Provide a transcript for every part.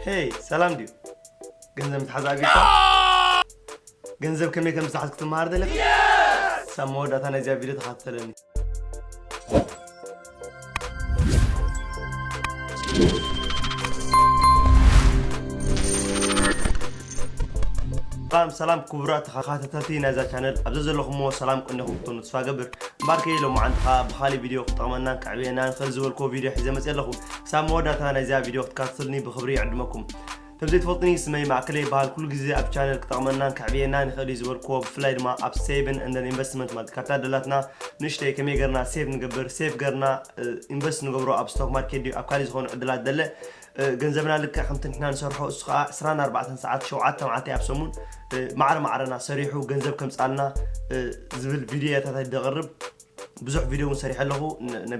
ሄይ፣ ሰላም ድዩ? ገንዘብ ምትሓዝ ኣቢልካ? ገንዘብ ከመይ ከም ዝትሓዝ ክትመሃር ደለኻ? ሳብ መወዳእታ ናይዚኣ ቪድዮ ተኸታተለኒ። ሰላም ሰላም ክቡራት ተኸታተልቲ ናይዛ ቻነል፣ ኣብ ዘለኹምዎ ሰላም ቅንኹም ክትኮኑ ተስፋ ገብር። እምበኣርከ ሎማዓንቲ ኸኣ ብኻሊእ ቪድዮ ክጠቕመናን ከዕብየናን ንኽእል ዝበልክዎ ቪድዮ ሒዘ መፅየ ኣለኹ። ክሳብ መወዳእታ ናይዚኣ ቪድዮ ክትከታተሉኒ ብኽብሪ ይዕድመኩም። ከም ዘይትፈልጡኒ ስመይ ማእከለ ይበሃል። ኩሉ ግዜ ኣብ ቻነል ክጠቕመናን ከዕብየናን ይኽእል እዩ ዝበልክዎ፣ ብፍላይ ድማ ኣብ ሴቭን እንደን ኢንቨስትመንት ማለት ካብታ ደላትና ንእሽተይ ከመይ ገርና ሴቭ ንገብር፣ ሴቭ ገርና ኢንቨስት ንገብሮ ኣብ ስቶክ ማርኬት ድዩ ኣብ ካልእ ዝኾኑ ዕድላት ደለ፣ ገንዘብና ልክዕ ከምቲ ንሕና ንሰርሖ እሱ ኸዓ ዕስራን ኣርባዕተን ሰዓት ሸውዓተ መዓልቲ ኣብ ሰሙን ማዕረ ማዕረና ሰሪሑ ገንዘብ ከምፅኣልና ዝብል ቪድዮታት ደቕርብ። ብዙሕ ቪድዮ እውን ሰሪሐ ኣለኹ።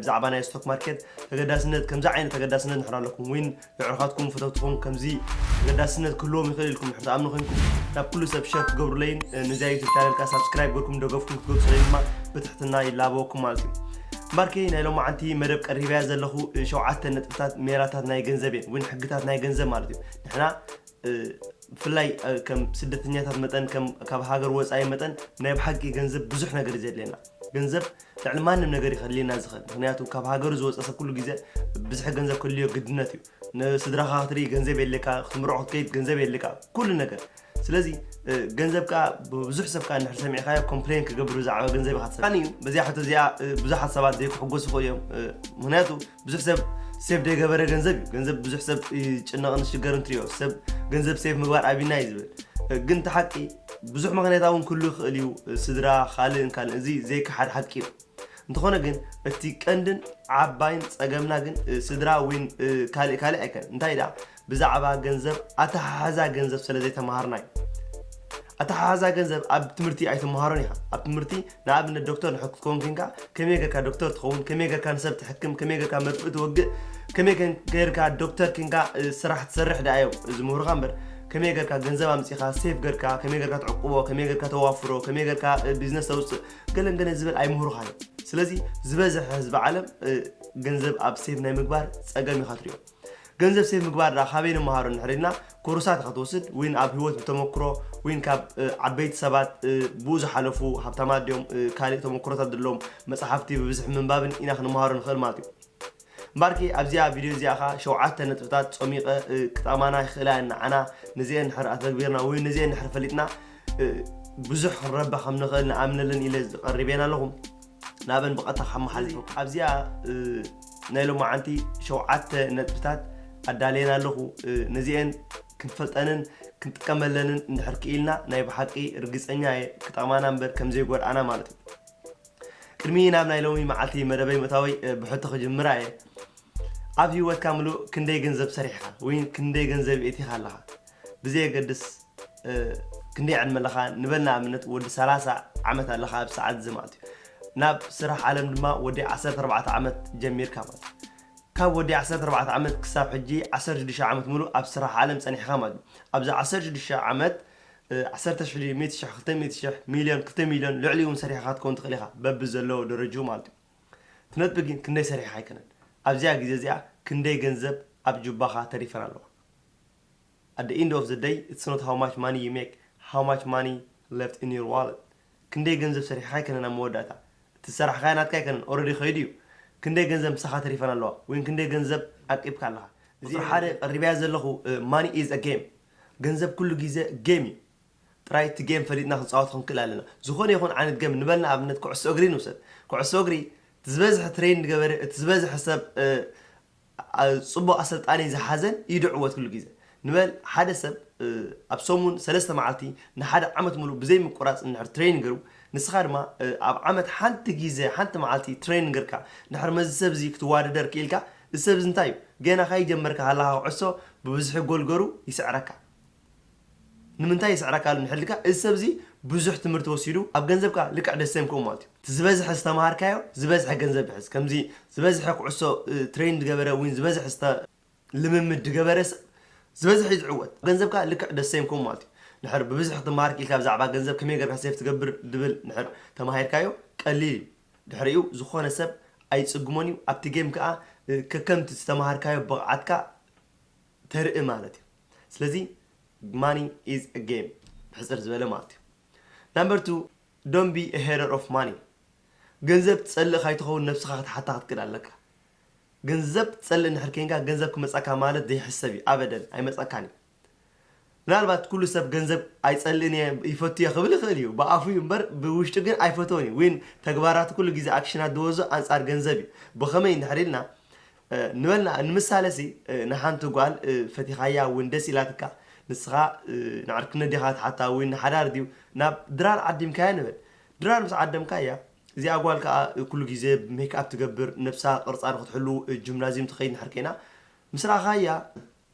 ብዛዕባ ናይ ስቶክ ማርኬት ተገዳስነት፣ ከምዚ ዓይነት ተገዳስነት ንሕር ኣለኩም ወይን የዕርኻትኩም ፈተውትኹም ከምዚ ተገዳስነት ክህልዎም ይኽእል ኢልኩም ንሕር ትኣምኑ ኮይንኩም ናብ ኩሉ ሰብ ሸር ክትገብሩለይን ነዚኣ ዩቱብ ቻነል ከዓ ሳብስክራይብ ገርኩም ደገፍኩም ክትገልጹለይ ድማ ብትሕትና ይላበወኩም ማለት እዩ። እምበኣርከ ናይ ሎማዓንቲ መደብ ቀሪበያ ዘለኹ ሸውዓተ ነጥብታት ሜላታት ናይ ገንዘብ እየን ወይን ሕግታት ናይ ገንዘብ ማለት እዩ። ንሕና ብፍላይ ከም ስደተኛታት መጠን ከም ካብ ሃገር ወፃኢ መጠን ናይ ብሓቂ ገንዘብ ብዙሕ ነገር እዩ ዘድልየና። ገንዘብ ልዕሊ ማንም ነገር እዩ ከድልየና ዝኽእል። ምክንያቱ ካብ ሃገሩ ዝወፀ ሰብ ኩሉ ግዜ ብዝሒ ገንዘብ ክልዮ ግድነት እዩ። ንስድራኻ ክትርኢ ገንዘብ የድልየካ፣ ክትምርዖ ክትከይድ ገንዘብ የድልየካ፣ ኩሉ ነገር። ስለዚ ገንዘብ ከዓ ብብዙሕ ሰብ ከዓ እንድሕር ሰሚዕካዮ ኮምፕሌን ክገብር ብዛዕባ ገንዘብ ኢኻ ትሰምዕ። እዩ በዚኣ ሕቶ እዚኣ ብዙሓት ሰባት ዘይክሕጎሱ ይኽእሉ እዮም። ምክንያቱ ብዙሕ ሰብ ሴቭ ዘይገበረ ገንዘብ እዩ። ገንዘብ ብዙሕ ሰብ ይጭነቕን ዝሽገርን ትሪኦ። ሰብ ገንዘብ ሴቭ ምግባር ኣቢና እዩ ዝብል። ግን እቲ ሓቂ ብዙሕ ምኽንያት እውን ክህሉ ይኽእል እዩ። ስድራ፣ ካልእን ካልእን፣ እዚ ዘይከሓድ ሓቂ እዩ። እንተኾነ ግን እቲ ቀንድን ዓባይን ጸገምና ግን ስድራ ወይን ካልእ ካልእ ኣይከን። እንታይ ደኣ ብዛዕባ ገንዘብ፣ ኣተሓሕዛ ገንዘብ ስለ ዘይተማሃርና እዩ። ኣተሓሕዛ ገንዘብ ኣብ ትምህርቲ ኣይትመሃሮን ኢኻ። ኣብ ትምህርቲ ንኣብነት ዶክተር ንድሕር ክትከውን ኬንካ ከመይ ጌርካ ዶክተር ትኸውን፣ ከመይ ጌርካ ንሰብ ትሕክም፣ ከመይ ጌርካ መርፍእ ትወግእ፣ ከመይ ጌርካ ዶክተር ኬንካ ስራሕ ትሰርሕ ደኣ እዮም ዝምህሩኻ እምበር ከመይ ጌርካ ገንዘብ ኣምጺኻ ሴቭ ጌርካ ከመይ ጌርካ ትዕቁቦ፣ ከመይ ጌርካ ተዋፍሮ፣ ከመይ ጌርካ ቢዝነስ ተውፅእ ገለን ገለን ዝብል ኣይምህሩኻን እዮም። ስለዚ ዝበዝሐ ህዝቢ ዓለም ገንዘብ ኣብ ሴቭ ናይ ምግባር ፀገም ኢኻ ትሪኦ። ገንዘብ ሴቭ ምግባር ደኣ ካበይ ንመሃሮ እንድሕር ኢልና ኮርሳት ኢኻ ትወስድ ወይን ኣብ ህይወት ብተመክሮ ወይን ካብ ዓበይቲ ሰባት ብኡ ዝሓለፉ ሃብታማት ድዮም ካልእ ተመክሮታት ዘለዎም መፅሓፍቲ ብብዝሒ ምንባብን ኢና ክንመሃሮ ንኽእል ማለት እዩ። እምበኣርኪ ኣብዚኣ ቪድዮ እዚኣ ኸዓ ሸውዓተ ነጥብታት ጸሚቐ ክጠቕማና ይኽእላ እየን ንዓና። ነዚአን እንድሕር ኣተግቢርና ወይ ነዚአን እንድሕር ፈሊጥና ብዙሕ ክንረብሕ ከም ንኽእል ንኣምነለን ኢለ ዝቐርብ እየን ኣለኹ። ናበን ብቐጥታ ከመሓልፎ ኣብዚኣ ናይ ሎማዓንቲ ሸውዓተ ነጥብታት ኣዳልየን ኣለኹ። ነዚአን ክንፈልጠንን ክንጥቀመለንን እንድሕር ክኢልና ናይ ብሓቂ ርግፀኛ እየ ክጠቕማና እምበር ከም ዘይጎድኣና ማለት እዩ። ቅድሚ ናብ ናይ ሎሚ መዓልቲ መደበይ ምእታወይ ብሕቶ ክጅምራ እየ። ኣብ ህይወትካ ምሉእ ክንደይ ገንዘብ ሰሪሕኻ ወይ ክንደይ ገንዘብ የእቲኻ ኣለኻ? ብዘየገድስ ክንደይ ዕድመ ኣለኻ ንበል ንኣብነት ወዲ ሰላሳ ዓመት ኣለኻ ኣብ ሰዓት እዚ ማለት እዩ። ናብ ስራሕ ዓለም ድማ ወዲ ዓሰርተ ኣርባዕተ ዓመት ጀሚርካ ማለት እዩ። ካብ ወዲ ዓሰርተ ኣርባዕተ ዓመት ክሳብ ሕጂ ዓሰርተ ሽዱሽተ ዓመት ምሉእ ኣብ ስራሕ ዓለም ጸኒሕካ ማለት እዩ። ኣብዚ ዓሰርተ ሽዱሽተ ዓመት ዓሰርተ ሽሕ፣ ሚእቲ ሽሕ፣ ክልተ ሚእቲ ሽሕ፣ ሚልዮን፣ ክልተ ሚልዮን ልዕሊ እውን ሰሪሕኻ ክትከውን ትኽእል ኢኻ በብዘለዎ ደረጅኡ ማለት እዩ። እቲ ነጥቢ ግን ክንደይ ሰሪሕኻ ኣይኮነን። ኣብዚኣ ግዜ እዚኣ ክንደይ ገንዘብ ኣብ ጁባኻ ተሪፈን ኣለዋ። At the end of the day, it's not how much money you make, how much money left in your wallet. ክንደይ ገንዘብ ሰሪሕኻ ኣይኮነን ኣብ መወዳእታ። እቲ ዝሰራሕኻዮ ናትካ ኣይኮነን፣ ኦረዲ ከይዱ እዩ። ክንደይ ገንዘብ ምሳኻ ተሪፈን ኣለዋ ወይ ክንደይ ገንዘብ ዓቂብካ ኣለኻ። እዚ ሓደ ቀሪበያ ዘለኹ money is a game። ገንዘብ ኩሉ ግዜ ጌም እዩ። ጥራይ እቲ ጌም ፈሊጥና ክንፃወት ክንክእል ኣለና። ዝኾነ ይኹን ዓይነት ጌም ንበል ንኣብነት ኩዕሶ እግሪ ንውሰድ። ኩዕሶ እግሪ ዝበዝሐ ትሬን ገበረ እቲ ዝበዝሐ ሰብ ፅቡቕ ኣሰልጣኒ ዝሓዘን እዩ ድዕወት ኩሉ ግዜ። ንበል ሓደ ሰብ ኣብ ሰሙን ሰለስተ መዓልቲ ንሓደ ዓመት ሙሉእ ብዘይምቁራፅ እንድሕር ትሬን ገሩ ንስኻ ድማ ኣብ ዓመት ሓንቲ ግዜ ሓንቲ መዓልቲ ትሬን ገርካ እንድሕር መዚ ሰብ እዚ ክትዋደደር ክኢልካ እዚ ሰብ እዚ እንታይ እዩ ገና ካይጀመርካ ሃላኻ ኩዕሶ ብብዝሒ ጎል ገሩ ይስዕረካ። ንምንታይ ይስዕረካ ኣሎ ንሕልካ እዚ ሰብ እዚ ብዙሕ ትምህርቲ ወሲዱ ኣብ ገንዘብካ ልክዕ ደሰም ከምኡ ማለት እዩ። እቲ ዝበዝሐ ዝተምሃርካዮ ዝበዝሐ ገንዘብ ይሕዝ። ከምዚ ዝበዝሐ ኩዕሶ ትሬን ዝገበረ ወይ ዝበዝሐ ልምምድ ዝገበረ ሰብ ዝበዝሐ እዩ ዝዕወት። ገንዘብካ ልክዕ ደሰም ከምኡ ማለት እዩ። ንሕር ብብዝሒ ክትምሃር ክኢልካ ብዛዕባ ገንዘብ ከመይ ገርካ ሴፍ ትገብር ድብል ንሕር ተማሂርካዮ ቀሊል እዩ። ድሕሪኡ ዝኾነ ሰብ ኣይፅግሞን እዩ። ኣብቲ ጌም ከዓ ከከምቲ ዝተምሃርካዮ ብቕዓትካ ተርኢ ማለት እዩ። ስለዚ money is a game ብሕፅር ዝበለ ማለት እዩ። Number two, don't be a hater of money። ገንዘብ ትፀልእ ካይትኸውን ነብስኻ ክትሓታ ክትክእል ኣለካ። ገንዘብ ትፀልእ እንድሕር ኬንካ ገንዘብ ክመፃካ ማለት ዘይሕሰብ እዩ። ኣበደን ኣይመፃካን እዩ። ምናልባት ኩሉ ሰብ ገንዘብ ኣይፀልእን እየ ይፈቱ እየ ክብል ይኽእል እዩ ብኣፉ እዩ እምበር ብውሽጡ ግን ኣይፈትዎን እዩ። ወይን ተግባራት ኩሉ ግዜ ኣክሽናት ዝወዞ ኣንፃር ገንዘብ እዩ። ብኸመይ እንድሕር ኢልና ንበልና ንምሳሌ ሲ ንሓንቲ ጓል ፈቲኻያ እውን ደስ ኢላትካ ንስኻ ንዕርክነት ዲኻ ትሓታ ወይ ንሓዳር ድዩ ናብ ድራር ዓዲምካያ ንበል። ድራር ምስ ዓደምካያ እዚኣ ጓል ከዓ ኩሉ ግዜ ሜክኣፕ ትገብር ነብሳ ቅርፃ ንክትሕሉ ጅምናዚም ትኸይድ ንሕር ከይና ምስ ረኣኻያ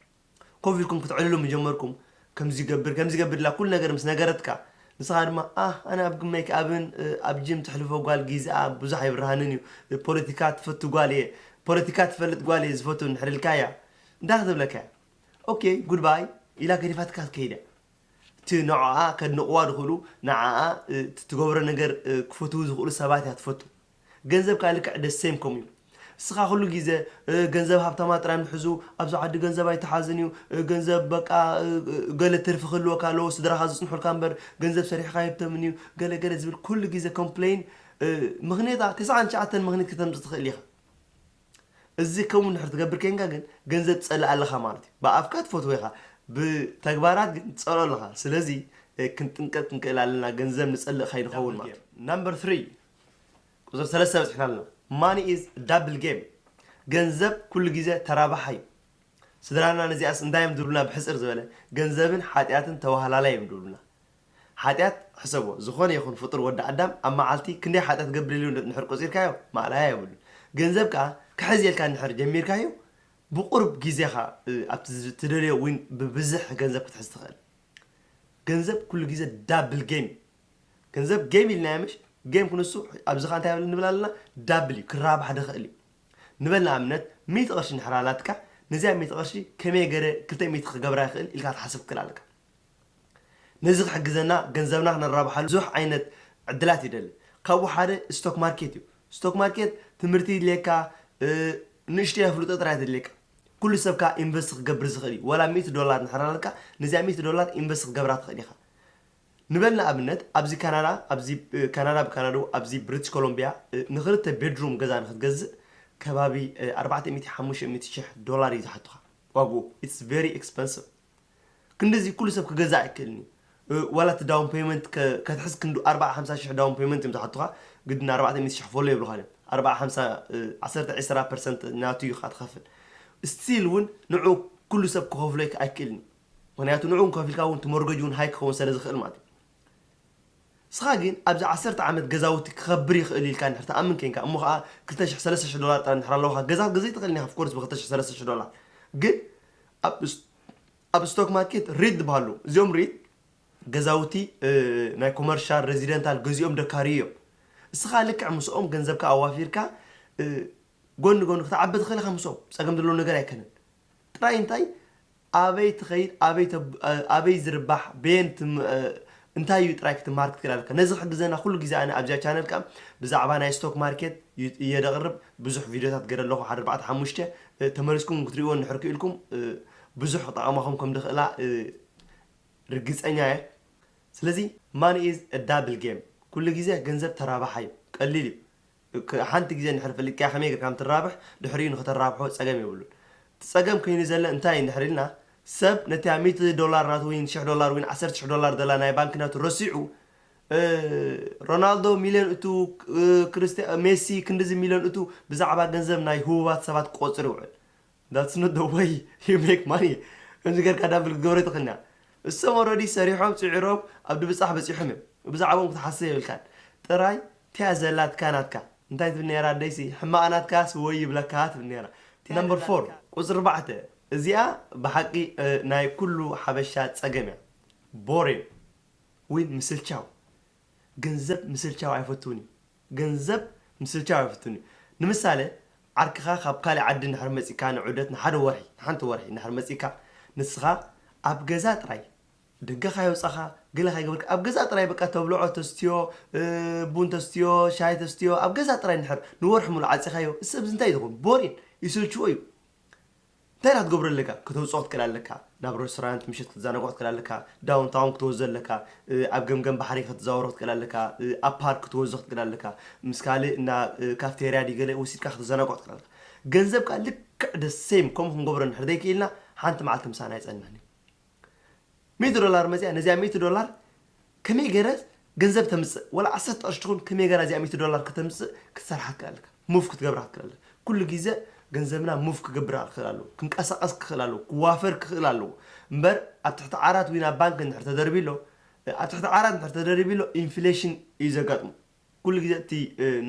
ኮፍ ኢልኩም ክትዕልሉ ምጀመርኩም። ከምዚ ገብር ከምዚ ገብር ኢላ ኩሉ ነገር ምስ ነገረትካ ንስኻ ድማ ኣህ ኣነ ኣብ ሜክኣፕን ኣብ ጅም ትሕልፎ ጓል ግዜኣ ብዙሕ ኣይብርሃንን እዩ። ፖለቲካ ትፈቱ ጓል እየ፣ ፖለቲካ ትፈልጥ ጓል እየ ዝፈቱ እንድሕር ኢልካያ እንታይ ክትብለካ እያ? ኦኬ ጉድባይ ኢላ ገዲፋትካ ክትከይድ እያ። እቲ ንዕኣ ከድንቕዋ ዝኽእሉ ንዓኣ እቲ ትገብሮ ነገር ክፈትዉ ዝኽእሉ ሰባት እያ ትፈቱ። ገንዘብ ከዓ ልክዕ ደሴም ከምኡ እዩ። እስኻ ኩሉ ግዜ ገንዘብ ሃብታማ ጥራይ ምሕዙ ኣብዚ ዓዲ ገንዘብ ኣይተሓዝን እዩ። ገንዘብ በቃ ገለ ትርፊ ክህልወካ ኣለዎ ስድራኻ ዝፅንሑልካ እምበር ገንዘብ ሰሪሕካ የብተምን እዩ። ገለ ገለ ዝብል ኩሉ ግዜ ኮምፕሌን ምኽንያታ ተስዓን ትሽዓተን ምኽንያት ከተምፅእ ትኽእል ኢኻ። እዚ ከምኡ እንድሕር ትገብር ኬንካ ግን ገንዘብ ትፀልእ ኣለኻ ማለት እዩ። ብኣፍካ ትፈትዎ ኢኻ ብተግባራት ግን ትፀልኦ ኣለኻ። ስለዚ ክንጥንቀቅ ክንክእል ኣለና ገንዘብ ንፀልእ ካይንኸውን ማለት እዩ። Number three ቁፅሪ ሰለስተ በፂሕና ኣለና። Money is double game። ገንዘብ ኩሉ ግዜ ተራባሓ እዩ። ስድራና ነዚኣስ እንታይ እዮም ዝብሉና ብሕፅር ዝበለ ገንዘብን ሓጢኣትን ተዋሃላላይ እዮም ዝብሉና። ሓጢኣት ሕሰቦ ዝኾነ ይኹን ፍጡር ወዲ ኣዳም ኣብ መዓልቲ ክንደይ ሓጢኣት ገብር ኢሉ ንድሕር ቆፂርካዮ ማእለያ የብሉን። ገንዘብ ከዓ ክሕዝ የልካ እንድሕር ጀሚርካዮ ብቁርብ ግዜኻ ኣብቲ ትደልዮ እውን ብብዝሕ ገንዘብ ክትሕዝ ትኽእል። ገንዘብ ኩሉ ግዜ ዳብል ጌም ገንዘብ ጌም ኢልናዮ ምሽ ጌም ክንሱ ኣብዚ ኻ እንታይ ንብል ኣለና ዳብል እዩ ክራባሕ ድኽእል እዩ። ንበል ንኣብነት ሚእቲ ቅርሺ እንድሕር ኣላትካ ነዚኣ ሚእቲ ቅርሺ ከመይ ገረ ክልተ ሚእቲ ክገብራ ይኽእል ኢልካ ትሓስብ ክክእል ኣለካ። ነዚ ክሕግዘና ገንዘብና ክነራብሓሉ ብዙሕ ዓይነት ዕድላት ይደሊ። ካብኡ ሓደ ስቶክ ማርኬት እዩ። ስቶክ ማርኬት ትምህርቲ ይድልየካ፣ ንእሽተይ ኣፍልጦ ጥራይ ተድልየካ። ኩሉ ሰብ ከዓ ኢንቨስት ክገብር ዝኽእል እዩ። ዋላ ሚእቲ ዶላር እንድሕር ኣለካ ነዚኣ ሚእቲ ዶላር ኢንቨስት ክገብራ ትኽእል ኢኻ። ንበል ንኣብነት ኣብዚ ካናዳ ኣብዚ ካናዳ ብካናዳ ኣብዚ ብሪቲሽ ኮሎምቢያ ንክልተ ቤድሩም ገዛ ንክትገዝእ ከባቢ ኣርባዕተ ሚእቲ ሓሙሽተ ሚእቲ ሽሕ ዶላር እዩ ዝሓቱኻ። ዋግኡ it's very expensive። ክንድዚ ኩሉ ሰብ ክገዛእ ኣይክእልን እዩ። ዋላ እቲ ዳውን ፔመንት ከትሕዝ ክንዱ ኣርባዓ ሓምሳ ሽሕ ዳውን ፔመንት እዮም ዝሓቱኻ። ግድን ኣርባዕተ ሚእቲ ሽሕ ክፈሎ የብሉኻን እዮም። ኣርባዓ ሓምሳ ዓሰርተ ዕስራ ፐርሰንት ናቱ እዩ ካ ትኸፍል። ስቲል እውን ንዑ ኩሉ ሰብ ክኸፍሎ ኣይክእልን እዩ። ምክንያቱ ንዑ ከፊልካ እውን ትመርገጅ እውን ሃይ ክኸውን ስለ ዝኽእል ማለት እዩ። ንስኻ ግን ኣብዚ ዓሰርተ ዓመት ገዛውቲ ክኸብር ይኽእል ኢልካ እንድሕር ትኣምን ኬንካ እሞ ኸዓ ክልተ ሽሕ ሰለስተ ሽሕ ዶላር ጥራይ እንድሕር ኣለውካ ገዛ ክትገዝእ ትኽእል ኢኻ። ኦፍኮርስ ብ ክልተ ሽሕ ሰለስተ ሽሕ ዶላር ግን ኣብ ኣብ ስቶክ ማርኬት ሪት ዝበሃሉ እዚኦም ሪት ገዛውቲ ናይ ኮመርሻል ሬዚደንታል ገዚኦም ደካርዩ እዮም። እስኻ ልክዕ ምስኦም ገንዘብካ ኣዋፊርካ ጎኒ ጎኒ ክትዓቢ ትኽእል ኢኻ ምስኦም ጸገም ዘለዎ ነገር ኣይከነን። ጥራይ እንታይ ኣበይ ትኸይድ ኣበይ ዝርባሕ በየን እንታይ እዩ ጥራይ ክትመሃር ክትክእል ኣለካ። ነዚ ክሕግዘና ኩሉ ግዜ ኣነ ኣብዚኣ ቻነል ከዓ ብዛዕባ ናይ ስቶክ ማርኬት እየ ደቕርብ ብዙሕ ቪድዮታት ገይረ ኣለኹ ሓደ ኣርባዕተ ሓሙሽተ ተመሊስኩም ክትሪእዎ እንድሕር ክኢልኩም ብዙሕ ክጠቐማኹም ከም ድኽእላ ርግፀኛ እየ። ስለዚ money is a double game ኩሉ ግዜ ገንዘብ ተራባሓ እዩ። ቀሊል እዩ። ሓንቲ ግዜ እንድሕር ፈሊጥካያ ከመይ ጌርካ ምትራብሕ ድሕሪኡ ንክተራብሖ ፀገም የብሉን። እቲ ፀገም ከይኑ ዘለ እንታይ እንድሕር ኢልና ሰብ ነቲ ሚእቲ ዶላር ናቱ ወይ ሽሕ ዶላር ወይ ዓሰርተ ሽሕ ዶላር ዘላ ናይ ባንክ ናቱ ረሲዑ ሮናልዶ ሚልዮን እቱ ክርስቲያ ሜሲ ክንድዚ ሚልዮን እቱ ብዛዕባ ገንዘብ ናይ ህቡባት ሰባት ቆፅር ይውዕል። That's not the way you make money። ከምዚ ጌርካ ዳብል ክትገብሮ ይትኽእልና። እሶም ኦረዲ ሰሪሖም ፅዒሮም ኣብ ድብፃሕ በፂሖም እዮም። ብዛዕባኦም ክትሓስብ የብልካን። ጥራይ ቲያ ዘላትካ ናትካ እንታይ ትብል ነራ ኣደይሲ ሕማቕ ናትካስ ወይ ይብለካ ትብል ነራ። ነምበር ፎር ቁፅሪ ኣርባዕተ እዚኣ ብሓቂ ናይ ኩሉ ሓበሻ ፀገም እያ። ቦሬን ወይ ምስልቻው ገንዘብ ምስልቻው ኣይፈትውን እዩ። ገንዘብ ምስልቻው ኣይፈትውን እዩ። ንምሳሌ ዓርክኻ ካብ ካልእ ዓዲ እንድሕር መፂካ ንዑደት ንሓደ ወርሒ ንሓንቲ ወርሒ እንድሕር መፂካ ንስኻ ኣብ ገዛ ጥራይ ደገ ካየውፃኻ ገለ ካይገበርካ ኣብ ገዛ ጥራይ በቃ ተብልዖ ተስትዮ ቡን ተስትዮ ሻይ ተስትዮ ኣብ ገዛ ጥራይ እንድሕር ንወርሒ ሙሉ ዓፂኻዮ እሰብዚ እንታይ ዝኸውን ቦሪን ይስልችዎ እዩ። እንታይ ኢኻ ክትገብሮ ኣለካ? ከተውፅኦ ክትክእል ኣለካ። ናብ ሬስቶራንት ምሸት ክትዘናግዖ ክትክእል ኣለካ። ዳውንታውን ክትወዞ ኣለካ። ኣብ ገምገም ባሕሪ ክትዘዋወሮ ክትክእል ኣለካ። ኣብ ፓርክ ክትወዞ ክትክእል ኣለካ። ምስ ካልእ እና ካፍቴርያ ዲ ገለ ወሲድካ ክትዘናግዖ ክትክእል ኣለካ። ገንዘብ ከኣ ልክዕ ደሴም ከምኡ ክንገብሮ እንድሕር ዘይክኢልና ሓንቲ መዓልቲ ምሳና ኣይጸንሕን እዩ። ሚእቲ ዶላር መጺኣ፣ ነዚኣ ሚእቲ ዶላር ከመይ ገይረ ገንዘብ ተምጽእ፣ ወላ ዓሰርተ ቅርሺ ትኹን ከመይ ገይራ እዚኣ ሚእቲ ዶላር ከተምጽእ ክትሰርሓ ትክእል ኣለካ። ሙቭ ክትገብራ ትክእል ኣለካ። ኩሉ ግዜ ገንዘብና ሙቭ ክገብር ክኽእል ኣለዎ፣ ክንቀሳቐስ ክኽእል ኣለዎ፣ ክዋፈር ክኽእል ኣለዎ። እምበር ኣብ ትሕቲ ዓራት ወይ ናብ ባንክ እንድሕር ተደርቢ ኣሎ፣ ኣብ ትሕቲ ዓራት እንድሕር ተደርቢ ኣሎ፣ ኢንፍሌሽን እዩ ዘጋጥሞ። ኩሉ ግዜ እቲ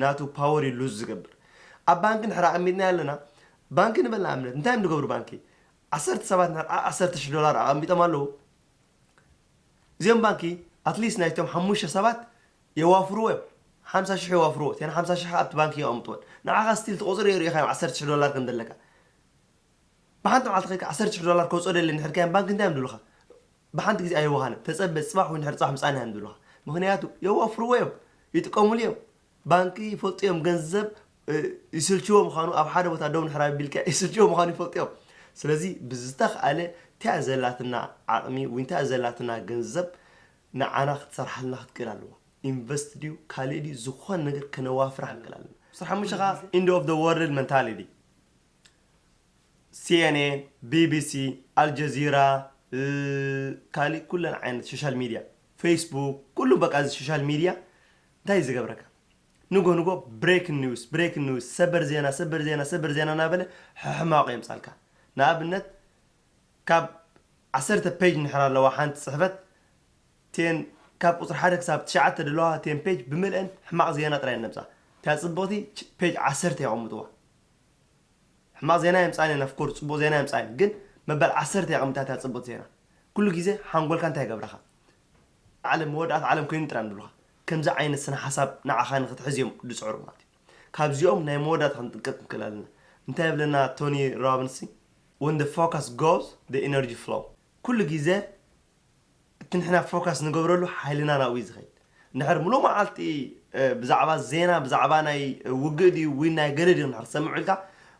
ናቱ ፓወር እዩ ሉዝ ዝገብር። ኣብ ባንክ እንድሕር ኣቐሚጥና ኣለና፣ ባንክ ንበል ንኣብነት እንታይ እዮም ዝገብሩ ባንኪ? ዓሰርተ ሰባት ዓሰርተ ሽሕ ዶላር ኣቐሚጦም ኣለዉ። እዚኦም ባንኪ ኣትሊስት ናይቶም ሓሙሽተ ሰባት የዋፍርዎ እዮም። ሓምሳ ሽሕ የዋፍርዎ፣ እተን ሓምሳ ሽሕ ኣብቲ ባንኪ የቐምጥወን። ንዓኻ ስቲል ተቆፅሩ የርእኻ እዮም ዓሰርተ ሽሕ ዶላር ከም ዘለካ። ብሓንቲ መዓልቲ ከይካ ዓሰርተ ሽሕ ዶላር ከውፅኦ ደሊ ንሕር ካዮም ባንኪ እንታይ እዮም ዝብሉኻ? ብሓንቲ ግዜ ኣይወሃንም። ተፀበ ፅባሕ ወይ ንሕር ፅባሕ ምፃና እዮም ዝብሉኻ። ምክንያቱ የዋፍርዎ እዮም፣ ይጥቀሙሉ እዮም። ባንኪ ይፈልጡ እዮም ገንዘብ ይስልችዎ ምዃኑ ኣብ ሓደ ቦታ ደው ንሕር ኣቢልካ ይስልችዎ ምዃኑ ይፈልጡ እዮም። ስለዚ ብዝተኽኣለ እንታይ ዘላትና ዓቕሚ ወይ እንታይ ዘላትና ገንዘብ ንዓና ክትሰርሓልና ክትክእል ኣለዋ። ኢንቨስት ድዩ ካልእ ድዩ ዝኾነ ነገር ከነዋፍራ ክንክእል ኣለና። ስራሕ ሙሽኻ ኢንድ ኦፍ ደ ወርልድ መንታሊቲ። ሲኤንኤን፣ ቢቢሲ፣ ኣልጀዚራ፣ ካልእ ኩለን ዓይነት ሶሻል ሚድያ፣ ፌስቡክ፣ ኩሉ በቃ እዚ ሶሻል ሚድያ እንታይ እዩ ዝገብረካ? ንጎ ንጎ ብሬክ ኒውስ ብሬክ ኒውስ፣ ሰበር ዜና ሰበር ዜና ሰበር ዜና እናበለ ሕሕማቕ የምፃልካ። ንኣብነት ካብ ዓሰርተ ፔጅ ንሕር ኣለዋ ሓንቲ ፅሕፈት፣ ቴን ካብ ቁፅሪ ሓደ ክሳብ ትሽዓተ ዘለዋ ቴን ፔጅ ብምልአን ሕማቕ ዜና ጥራይ ነምፃ። እታ ፅብቕቲ ፔጅ ዓሰርተ የቐምጥዋ። ሕማቕ ዜና የምፃን እየን፣ ኦፍኮርስ ፅቡቕ ዜና የምፃን፣ ግን መበል ዓሰርተ የቐምጣ እታ ፅብቕቲ ዜና። ኩሉ ግዜ ሓንጎልካ እንታይ ይገብረኻ? ዓለም መወዳእታ ዓለም ኮይኑ ጥራይ ንብሉኻ። ከምዚ ዓይነት ስነ ሓሳብ ንዓኻ ንክትሕዝ እዮም ዝፅዕሩ ማለት እዩ። ካብዚኦም ናይ መወዳእታ ክንጥንቀቅ ንክእል ኣለና። እንታይ ይብለና ቶኒ ሮቢንስ? When the focus goes, the energy flow። ኩሉ ግዜ እቲ ንሕና ፎካስ ንገብረሉ ሓይልና ናብኡ እዩ ዝኸይድ። እንድሕር ሙሉእ መዓልቲ ብዛዕባ ዜና ብዛዕባ ናይ ውግእ ድዩ ወይ ናይ ገለ ድዩ እንድሕር ትሰምዕ ኢልካ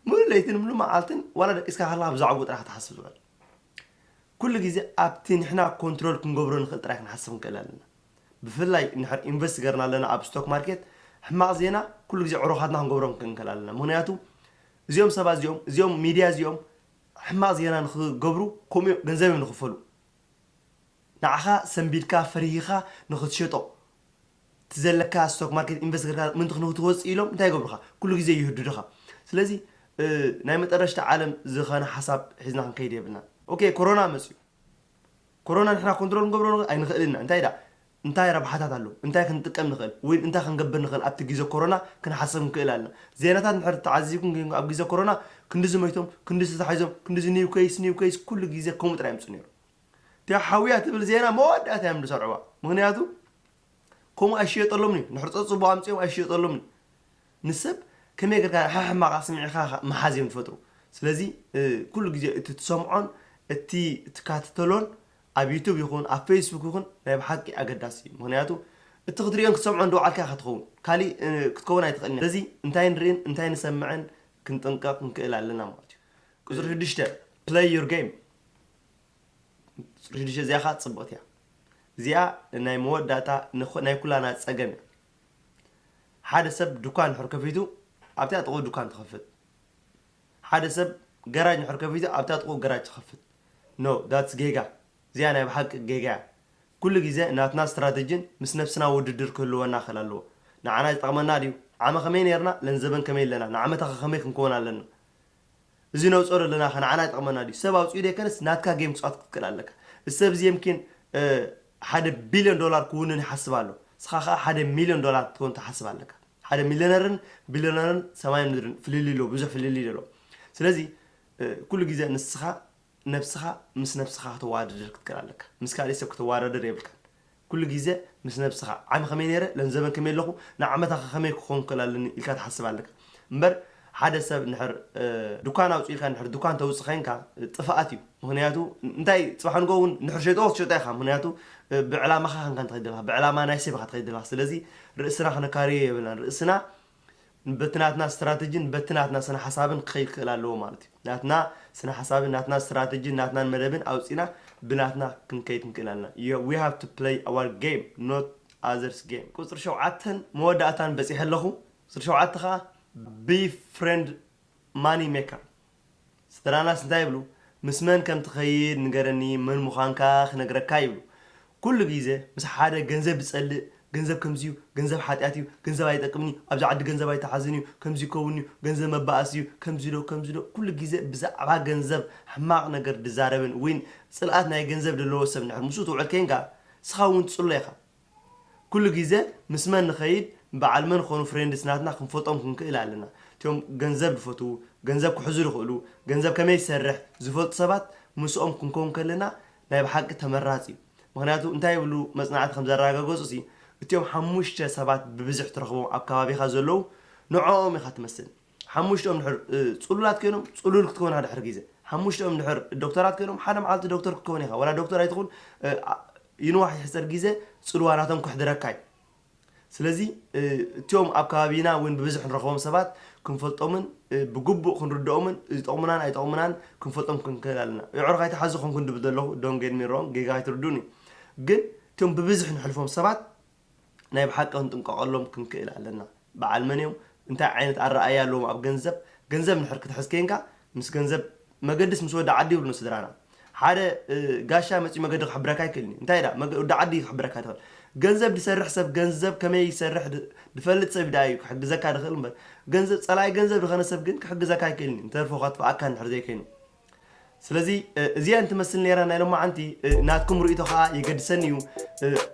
ሙሉእ ለይትን ሙሉእ መዓልትን ዋላ ደቂስካ ከለካ ብዛዕባኡ ጥራሕ ክትሓስብ ትውዕል። ኩሉ ግዜ ኣብቲ ንሕና ኮንትሮል ክንገብሮ ንኽእል ጥራይ ክንሓስብ ንክእል ኣለና። ብፍላይ እንድሕር ኢንቨስት ገርና ኣለና ኣብ ስቶክ ማርኬት ሕማቕ ዜና ኩሉ ግዜ ዕሩኻትና ክንገብሮም ክንክእል ኣለና። ምክንያቱ እዚኦም ሰባት እዚኦም እዚኦም ሚድያ እዚኦም ሕማቕ ዜና ንክገብሩ ከምኡ ገንዘብ እዮም ዝኽፈሉ። ንዓኻ ሰንቢድካ ፈሪሂኻ ንኽትሸጦ እቲ ዘለካ ስቶክ ማርኬት ኢንቨስት ገርካ ምንቲ ንክትወፅእ ኢሎም እንታይ ይገብሩኻ? ኩሉ ግዜ ይህድዱኻ። ስለዚ ናይ መጠረሽታ ዓለም ዝኾነ ሓሳብ ሒዝና ክንከይድ የብልና። ኦኬ ኮሮና መፅዩ። ኮሮና ንሕና ኮንትሮል ክንገብሮ ኣይንኽእልና። እንታይ ዳ እንታይ ረብሓታት ኣሎ እንታይ ክንጥቀም ንኽእል ወይ እንታይ ክንገብር ንኽእል ኣብቲ ግዜ ኮሮና ክንሓሰብ ንክእል ኣለና። ዜናታት ንሕር ተዓዚብኩም ኣብ ግዜ ኮሮና ክንዲ ዝመይቶም ክንዲ ዝተታሒዞም ክንዲ ኒው ኬይስ ኒው ኬይስ ኩሉ ግዜ ከምኡ ጥራይ ምፁ ነይሩ። እቲኣ ሓውያ ትብል ዜና መወዳእታ እዮም ዝሰርዕዋ። ምክንያቱ ከምኡ ኣይሽየጠሎምን እዩ። ንሕር ፀፅቦ ኣምፅኦም ኣይሽየጠሎምን። ንሰብ ከመይ ገርካ ሕሕማቕ ኣስሚዕኻ ምሓዝ እዮም ዝፈጥሩ። ስለዚ ኩሉ ግዜ እቲ ትሰምዖን እቲ ትካትተሎን ኣብ ዩቱብ ይኹን ኣብ ፌስቡክ ይኹን ናይ ብሓቂ ኣገዳሲ እዩ። ምክንያቱ እቲ ክትሪኦን ክትሰምዖን ደውዓልካ ኢኻ ትኸውን፣ ካሊእ ክትከውን ኣይትኽእልን። ስለዚ እንታይ ንርእን እንታይ ንሰምዕን ክንጥንቀቕ ክንክእል ኣለና ማለት እዩ። ቁፅሪ ሽዱሽተ play your game። ቁፅሪ ሽዱሽተ እዚኣ ከዓ ፅብቕቲ እያ። እዚኣ ናይ መወዳእታ ናይ ኩላና ፀገም እያ። ሓደ ሰብ ድኳን ድሕር ከፊቱ ኣብታ ጥቕኡ ድኳን ትኸፍት። ሓደ ሰብ ገራጅ ድሕር ከፊቱ ኣብታ ጥቕኡ ገራጅ ትኸፍት። ኖ that's ጌጋ። እዚኣ ናይ ብሓቂ ጌጋ እያ። ኩሉ ግዜ ናትና ስትራተጂን ምስ ነብስና ውድድር ክህልወና ክእል ኣለዎ። ንዓና ይጠቕመና ድዩ? ዓመ ከመይ ነርና? ለንዘበን ከመይ ኣለና? ንዓመታኸ ከመይ ክንከውን ኣለና? እዚ ነውፅኦ ዘለና ከ ንዓና ይጠቕመና ድዩ? ሰብ ኣውፅኡ ደይከነስ ናትካ ጌም ክፃወት ክትክእል ኣለካ። እዚ ሰብ እዚ የምኪን ሓደ ቢልዮን ዶላር ክውንን ይሓስብ ኣሎ። ንስኻ ከዓ ሓደ ሚልዮን ዶላር ክትከውን ትሓስብ ኣለካ። ሓደ ሚልዮነርን ቢልዮነርን ሰማይን ምድርን ፍልልይ ኣለዎ፣ ብዙሕ ፍልልይ ኣለዎ። ስለዚ ኩሉ ግዜ ንስኻ ነብስኻ ምስ ነብስኻ ከተዋዳድር ክትክእል ኣለካ። ምስ ካልእ ሰብ ከተዋዳድር የብልካን። ኩሉ ግዜ ምስ ነብስኻ ዓሚ ከመይ ነይረ፣ ለንዘበን ከመይ ኣለኹ፣ ንዓመታኸ ከመይ ክኸውን ክእል ኣለኒ ኢልካ ትሓስብ ኣለካ። እምበር ሓደ ሰብ ንሕር ድኳን ኣውፅኡ ኢልካ ንሕር ድኳን ተውፅእ ኮይንካ ጥፍኣት እዩ። ምክንያቱ እንታይ ፅባሕ ንጎ እውን ንሕር ሸይጥዎ ክትሸጦ ኢኻ። ምክንያቱ ብዕላማኻ ከንካ ትኸይድ ዘለካ፣ ብዕላማ ናይ ሰብ ኢኻ ትኸይድ ዘለካ። ስለዚ ርእስና ክነካርዮ የብልናን። ርእስና በቲ ናትና ስትራተጂን በቲ ናትና ስነ ሓሳብን ክኸይድ ክኽእል ኣለዎ ማለት እዩ። ናትና ስነ ሓሳብን ናትና ስትራተጂን ናትናን መደብን ኣውፂና ብናትና ክንከይድ ክንክእል ኣለና። We have to play our game, not others game። ቁፅሪ ሸውዓተን መወዳእታን በፂሐ ኣለኹ። ቁፅሪ ሸውዓተ ከዓ be friend money maker። ስድራናስ እንታይ ይብሉ? ምስ መን ከም ትኸይድ ንገረኒ፣ መን ምዃንካ ክነግረካ ይብሉ። ኩሉ ግዜ ምስ ሓደ ገንዘብ ዝጸልእ፣ ገንዘብ ከምዚዩ፣ ገንዘብ ሓጢኣት እዩ፣ ገንዘብ ኣይጠቅምኒ፣ ኣብዚ ዓዲ ገንዘብ ኣይተሓዝን እዩ፣ ከምዚ ይከውን እዩ፣ ገንዘብ መባኣስ እዩ፣ ከምዚ ዶ ከምዚ ዶ፣ ኩሉ ግዜ ብዛዕባ ገንዘብ ሕማቕ ነገር ድዛረብን ዊን ጽልኣት ናይ ገንዘብ ዘለዎ ሰብ ንድሕር ምስኡ ትውዕል ኬንካ፣ ስኻ እውን ትጽሎ ኢኻ። ኩሉ ግዜ ምስ መን ንኸይድ፣ በዓል መን ኾኑ ፍሬንድስ ናትና ክንፈልጦም ክንክእል ኣለና። እቲኦም ገንዘብ ዝፈትዉ፣ ገንዘብ ክሕዙ ዝኽእሉ፣ ገንዘብ ከመይ ዝሰርሕ ዝፈልጡ ሰባት ምስኦም ክንከውን ከለና ናይ ብሓቂ ተመራፂ እዩ። ምክንያቱ እንታይ ይብሉ መፅናዕቲ ከም ዘረጋገፁ ሲ፣ እቲኦም ሓሙሽተ ሰባት ብብዝሕ ትረኽቦም ኣብ ከባቢኻ ዘለዉ ንዕኦም ኢኻ ትመስል። ሓሙሽተኦም ድሕር ጽሉላት ኮይኖም ጽሉል ክትከውን ሓደ ድሕር ግዜ ሓሙሽተኦም ድሕር ዶክተራት ኮይኖም ሓደ መዓልቲ ዶክተር ክትከውን ኢኻ። ዋላ ዶክተር ኣይትኹን፣ ይንዋሕ ይሕፀር ግዜ ጽልዋ ናቶም ክሕድረካ እዩ። ስለዚ እቲኦም ኣብ ከባቢና እውን ብብዝሕ ንረኽቦም ሰባት ክንፈልጦምን ብግቡእ ክንርድኦምን ዝጠቕሙናን ኣይጠቕሙናን ክንፈልጦም ክንክእል ኣለና። የዕሩኽ ኣይትሓዙ ከምኩን ድብል ዘለኹ ዶን ጌድ ሚሮን ጌጋ ኣይትርዱን እዩ። ግን እቲኦም ብብዝሕ ንሕልፎም ሰባት ናይ ብሓቂ ክንጥንቀቐሎም ክንክእል ኣለና። በዓል መን እዮም? እንታይ ዓይነት ኣረኣያ ኣለዎም ኣብ ገንዘብ? ገንዘብ ንድሕር ክትሕዝ ኬንካ ምስ ገንዘብ መገድስ ምስ ወዲ ዓዲ ይብሉ ስድራና። ሓደ ጋሻ መፂኡ መገዲ ክሕብረካ ኣይክእልን እዩ። እንታይ ዳ ወዲ ዓዲ ክሕብረካ ትኽእል? ገንዘብ ዝሰርሕ ሰብ ገንዘብ ከመይ ይሰርሕ ዝፈልጥ ሰብ ዳ እዩ ክሕግዘካ ዝኽእል እምበር ገንዘብ ፀላኢ ገንዘብ ዝኾነ ሰብ ግን ክሕግዘካ ኣይክእልን እዩ። እንተርፎ ከጥፍኣካ እንድሕር ዘይኮይኑ ስለዚ እዚኣን ትመስል ነይራ ናይ ሎማዓንቲ። ናትኩም ርእይቶ ከዓ የገድሰኒ እዩ።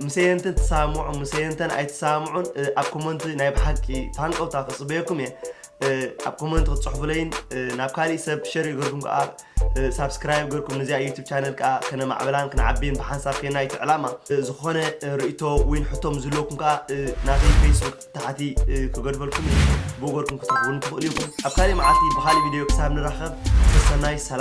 ምሰየንትን ትሰማምዑ ምሰየንተን ኣይትሰማምዑን ኣብ ኮመንት ናይ ብሓቂ ታንቀውታ ክፅበየኩም እየ። ኣብ ኮመንት ክትፅሕፉለይን ናብ ካሊእ ሰብ ሸር ይገርኩም ከዓ ሳብስክራይብ ገርኩም ነዚኣ ዩቱብ ቻነል ከዓ ከነማዕበላን ክንዓብይን ብሓንሳብ ከና እቲ ዕላማ። ዝኾነ ርእይቶ ወይን ሕቶም ዝህልወኩም ከዓ ናተይ ፌስቡክ ታሕቲ ክገድፈልኩም እዩ። ብኡ ገርኩም ክትረኽቡን ትኽእሉ ኢኹም። ኣብ ካሊእ መዓልቲ ብካሊእ ቪድዮ ክሳብ ንራኸብ ሰሰናይ ሰላም።